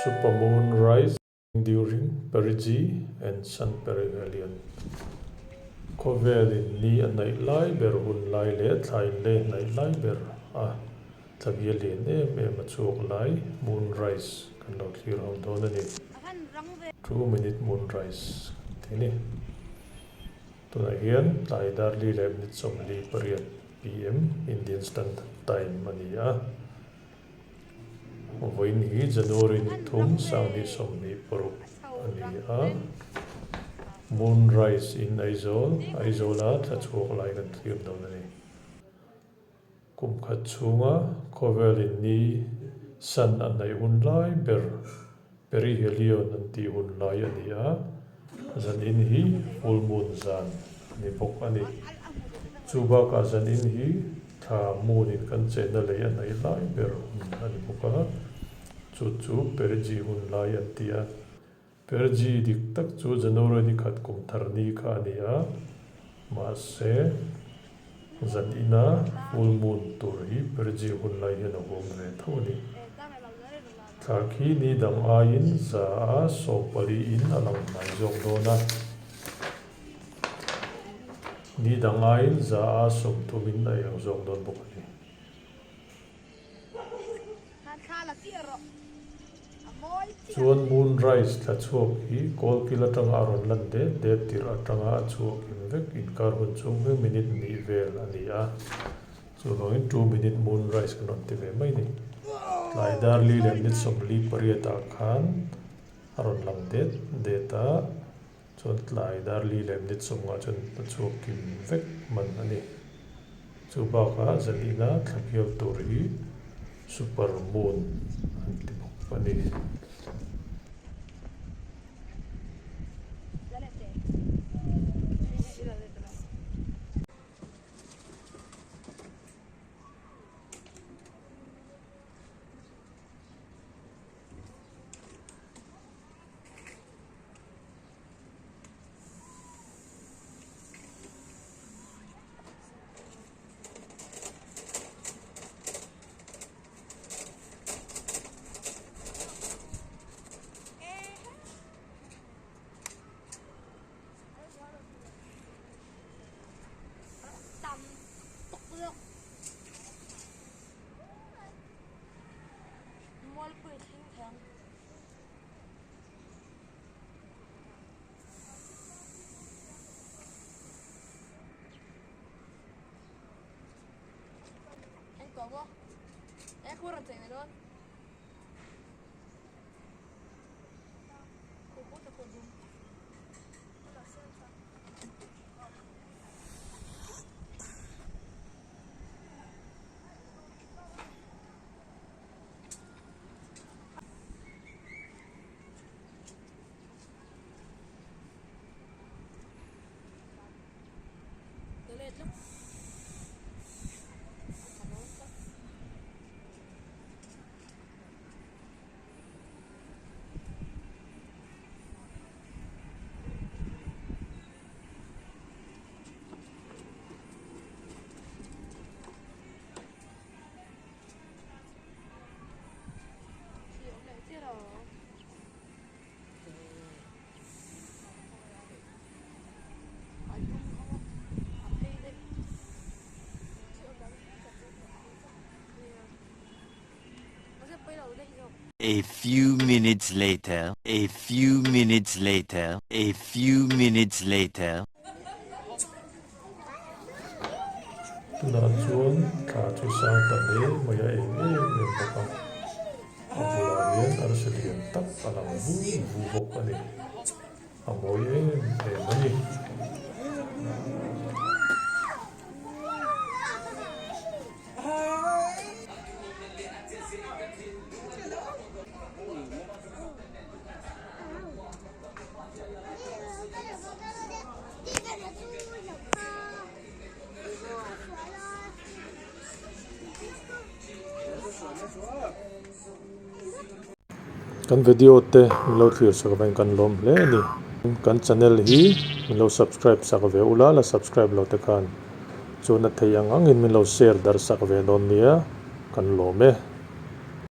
Supermoon rise during Perigee and Sun Perihelion. Khawvelin ni a hnaih lai ber hun lai leh thla in lei hnaih lai ber a tla bial lian em em a chhuak lai moonrise kan lo thlir ho dawn a ni. 2 minute moonrise kan ti a ni. Tunah hian tlai dar li leh minute 48 pm Indian Standard Time a ni a. Vawiin hi January ni thum 2026 a ni a. Moonrise in Aizawl, Aizawla thla chhuak lai kan thlir dawn a ni. Kum khat chhunga khawvelin ni san a hnaih hun lai ber Perihelion an tih hun lai a ni a, zanin hi full moon zan a ni bawk a ni. Chu bakah zanin hi thla moon in kan chenna lei a hnaih lai ber hun a ni bawk a, chu chu Perigee hun lai an ti a. Perigee dik tak chu January ni khat kum thar ni kha a ni a, mahse zanina full moon tur hi Perigee hun lai hian a huam ve tho a ni. Thla khi ni dang aiin 140 in a lang hnai zawk dawn a, ni dang aiin 130 in a eng zawk dawn bawk a ni. Chuan moonrise thla chhuak hi kawlkil atanga a rawn lan det det tirh atanga a chhuak in vek inkar hun chhung hi minute hnih vel a ni a. Chuvangin 2 minute moonrise kan rawn ti ve mai a ni. Tlai dar li leh minute 48 ah khan a rawn lang det det a, chuan tlai dar li leh minute 50 chuan a chhuak kim vek man a ni. Chu bakah zanina thla bial tur hi super moon an ti bawk a ni. A few minutes later, a few minutes later, a few minutes later. Tunah chuan thla chu sang ta hle mai a eng em em bawk a, a bulah hian arsi lian tak a lang vu vu bawk a ni, a mawi em em a ni. Kan video te min lo thlir sak avangin kan lawm hle a ni. Kan channel hi min lo subscribe sak ve ula, la subscribe lo te khan chuan a thei ang angin min lo share darh sak ve dawn nia, kan lawm e.